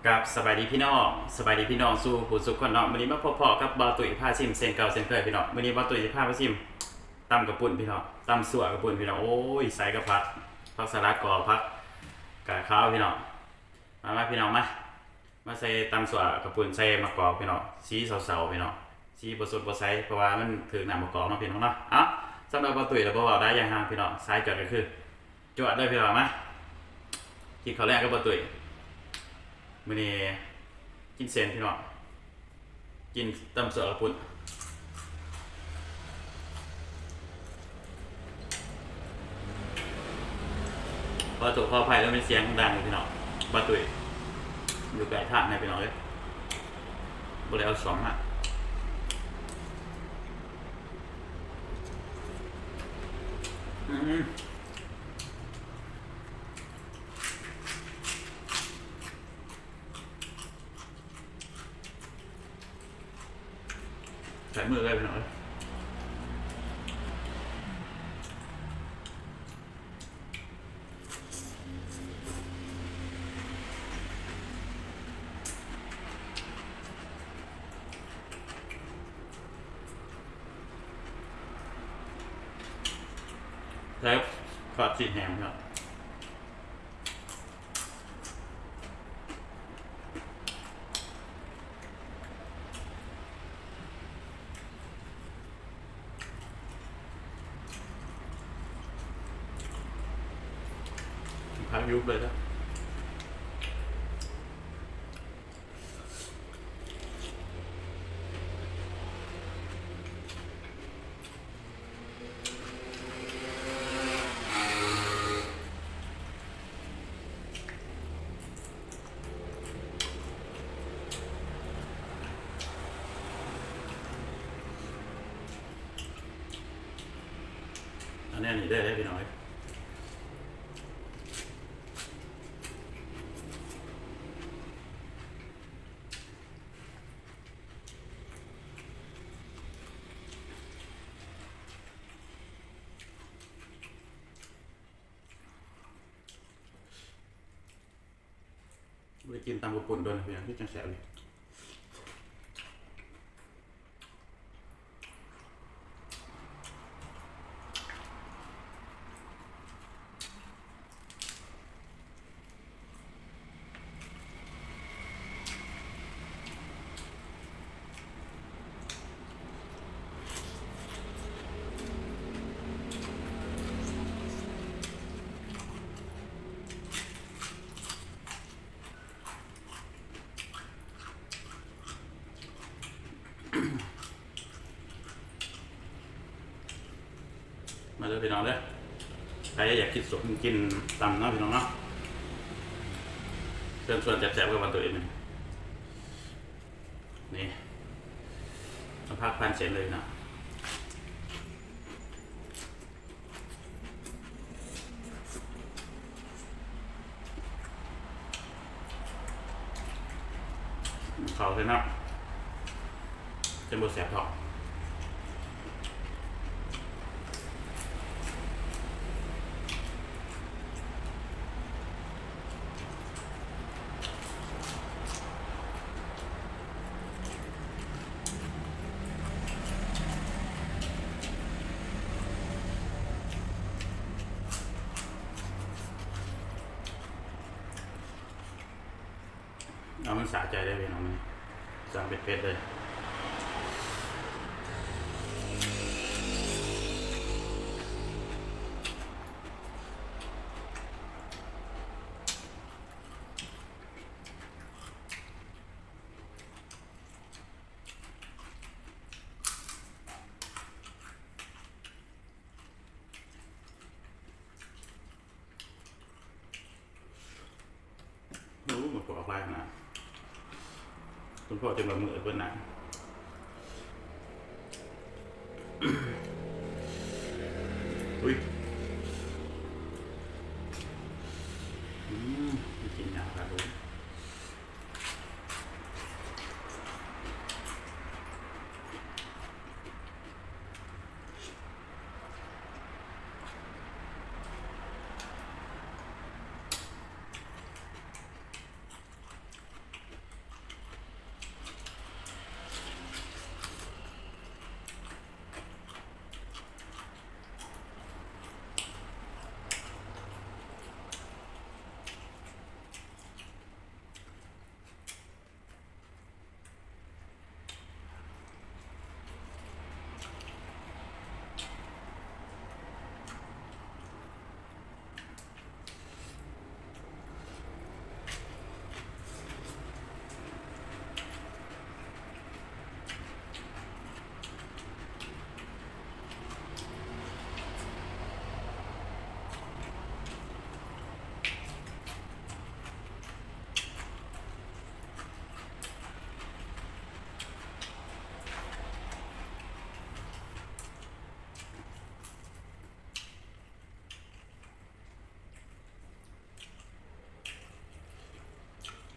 ກາບສະບາຍດີພີ່ນ້ອງ ສະບາຍດີພີ່ນ້ອງສູ່ຜູ້ສູ່ຄົນເນາະ. ມື້ນີ້ມາພົບພໍ້ກັບບ່າວຕຸ້ຍພາຊິມເຊັ່ນເກົ່າເຊັ່ນເຄີຍພີ່ນ້ອງ. ມື້ນີ້ບ່າວຕຸ້ຍຊິພາມາຊິມຕຳກະປຸ້ນພີ່ນ້ອງ ຕຳຊົ່ວກະປຸ້ນພີ່ນ້ອງ. ໂອ້ຍ ໃສ່ກັບຜັກ ຜັກສະຫຼັດກໍ ຜັກກາດຂາວພີ່ນ້ອງ. ມາ ມາພີ່ນ້ອງມາ ມາໃສ່ຕຳຊົ່ວກະປຸ້ນ ໃສ່ໝາກກອກພີ່ນ້ອງ. ສີເຊົາໆພີ່ນ້ອງ ສີບໍ່ສົດບໍ່ໃສ ເພາະວ່າມັນຖືກນ້ຳໝາກກອກເນາະພີ່ນ້ອງເນາະ. ເອົ້າ ສຳລັບບ່າວຕຸ້ຍແລ້ວບໍ່ເວົ້າຫຼາຍຢ່າງຫ່າງພີ່ນ້ອງ ສາຍຈວດກະຄື ຈວດເລີຍພີ່ນ້ອງມາ ກິນເຂົ້າແລງກັບບ່າວຕຸ້ຍ. ມື້ນີ້ກິນເສັ້ນພີ່ນ້ອງ ກິນຕຳຊົ່ວກະປຸ້ນ. ຂໍໂທດຂໍອະໄພເດີ ແມ່ນສຽງດັງພີ່ນ້ອງ. ບ່າວຕຸ້ຍຢູ່ໃກ້ທາງນີ້ພີ່ນ້ອງເອີຍ ບໍ່ໄດ້ເອົາສ່ອງມາ. ອືມ ໃຊ້ມືເລີຍພີ່ນ້ອງເອີຍ. ແຊບ ທອດຊີ້ນແຫ້ງເນາະ. ຜັກຍຸບເລີຍເດີ. ອັນນີ້ ອັນນີ້ເດີພີ່ນ້ອງເອີຍ. ບໍ່ໄດ້ກິນຕຳກະປຸ້ນດົນແລ້ວພີ່ນ້ອງ ຄືຈັ່ງແຊບນີ້. ມາເດີພີ່ນ້ອງເດີ ໃຜຢາກກິນສົ້ມກິນຕຳເນາະພີ່ນ້ອງເນາະ ເຊີນຊວນແຊບໆກັບບ້ານໂຕເອງ. ນີ້ ເອົາຜັກພັນເສັ້ນເລີຍພີ່ນ້ອງ. ເຂົ້າໃສ່ນ້ຳ ຈະບໍ່ແສບທ້ອງ. ເອົາມັນສະໃຈເດີພີ່ນ້ອງ ມັນສັ່ງເຜັດໆເລີຍ. ໂອ້ ໝົດພວກຫຼາຍຂະໜາດ ຄຸນພໍ່ຈຶ່ງວ່າມື້ເພິ່ນນະ. ອຸ້ຍ ອືມ ກິນຫຍັງລະລູກ. ອ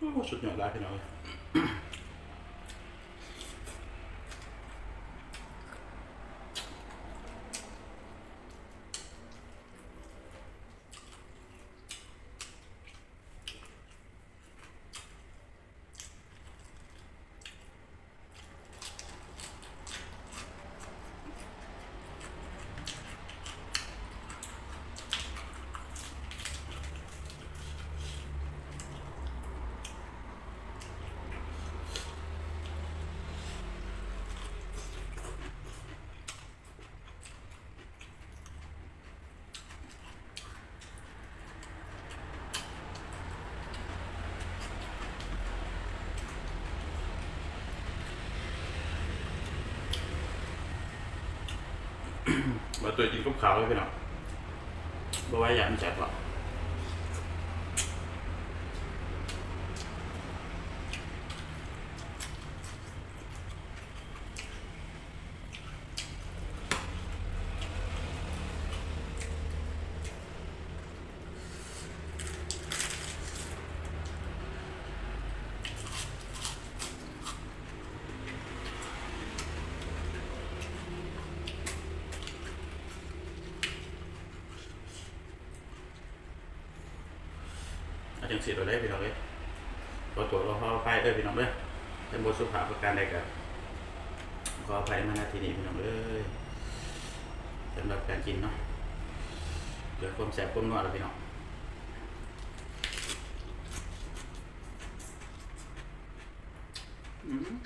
ໂອ້ ສຸດຍອດຫຼາຍພີ່ນ້ອງເອີຍ. ມາຕົວະກິນກັບເຂົ້າເລີຍພີ່ນ້ອງ ບໍ່ວ່າຢາກມັນແຊບບໍ່. ເອົາຈັ່ງຊີ້ໂລດເດ້ພີ່ນ້ອງເອີຍ ຂໍໂທດຂໍອະໄພເດີພີ່ນ້ອງເດີ ຄັນບໍ່ສຸພາບປະການໃດກໍຂໍອະໄພມາ ນະ ທີ່ນີ້ພີ່ນ້ອງເອີຍ. ສຳລັບການກິນເນາະ ເພື່ອຄວາມແຊບຄວາມນົວລະພີ່ນ້ອງ. ອືມ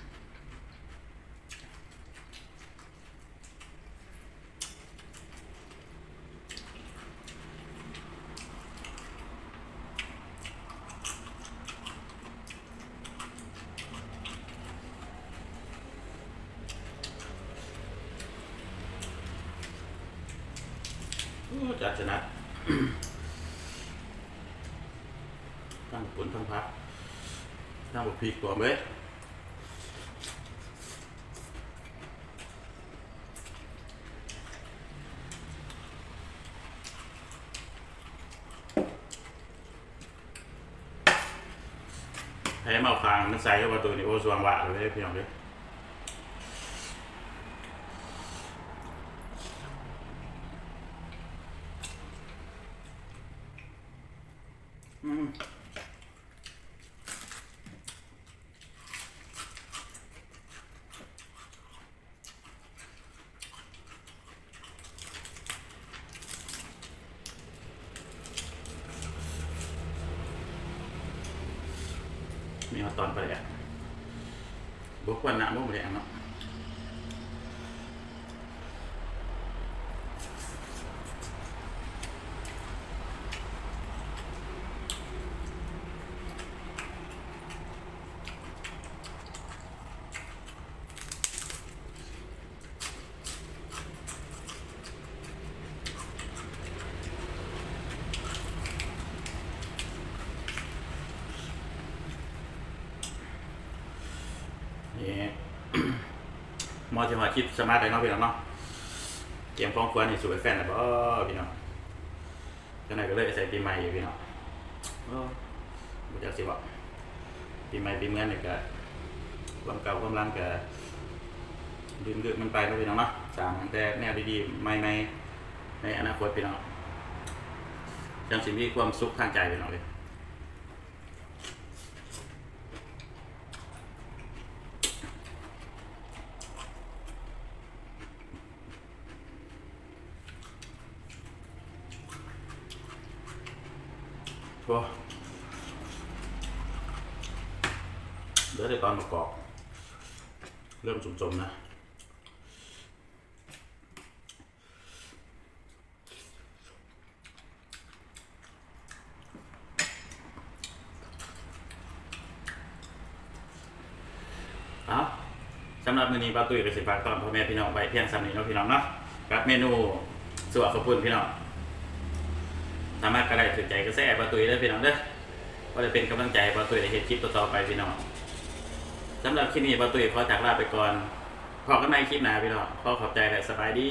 ໂອ້ ຈັດຊະນະ ທັງປຸ້ນ ທັງຜັກ ທັງບັກພິກ ພ້ອມເລີຍ. ໃຫ້ເອົາຄາງມັນໃສ່ ເພາະວ່າໂຕນີ້ ໂອ້ ຊ່ວງວາກເລີຍພີ່ນ້ອງເດີ. ອືມ. ມີຮອດຕອນປາແດກ ບໍ່ຄວນນະ ບໍ່ ປາແດກເນາະ. ນີ້ ມາເຖິງວ່າຄິດສະມາດໄດ້ເນາະພີ່ນ້ອງເນາະ ກຽມຂອງຂວັນໃຫ້ສູ່ແຟນແລ້ວບໍ່ພີ່ນ້ອງ? ຈັ່ງໃດກໍເລີຍໃສ່ປີໃໝ່ຢູ່ພີ່ນ້ອງ. ໂອ້ ບໍ່ຈັກຊິເວົ້າ ປີໃໝ່ປີເມືອນີ້ກະ ຄວາມເກົ່າຄວາມຫຼັງກະດຶງດູດມັນໄປເນາະພີ່ນ້ອງເນາະ. ສ້າງແຕ່ແນວດີໆໃໝ່ໆໃນອະນາຄົດພີ່ນ້ອງ ຈັ່ງຊິມີຄວາມສຸກທາງໃຈພີ່ນ້ອງເອີຍ. ໂອ້ ເຫຼືອແຕ່ຕອນມະກອກ ເລີ່ມສົ້ມໆນະ. ເອົາ ສຳລັບມື້ນີ້ ບ່າວຕຸ້ຍກໍຊິຝາກຕ້ອນພໍ່ແມ່ພີ່ນ້ອງໄວ້ພຽງສ່ຳນີ້ເນາະພີ່ນ້ອງເນາະ ກັບເມນູຊົ່ວເຂົ້າປຸ້ນພີ່ນ້ອງ. ຖ້າມັກກໍໄລຄ໌ ຖືກໃຈກໍແຊໃຫ້ບ່າວຕຸ້ຍເດີພີ່ນ້ອງເດີ ພໍໄດ້ເປັນກຳລັງໃຈໃຫ້ບ່າວຕຸ້ຍໄດ້ເຮັດຄລິບຕໍ່ໆໄປພີ່ນ້ອງ. ສຳລັບຄລິບນີ້ ບ່າວຕຸ້ຍຂໍຈາກລາໄປກ່ອນ ພໍ້ກັນໃໝ່ຄລິບໜ້າພີ່ນ້ອງ. ຂໍຂອບໃຈ ແລະ ສະບາຍດີ.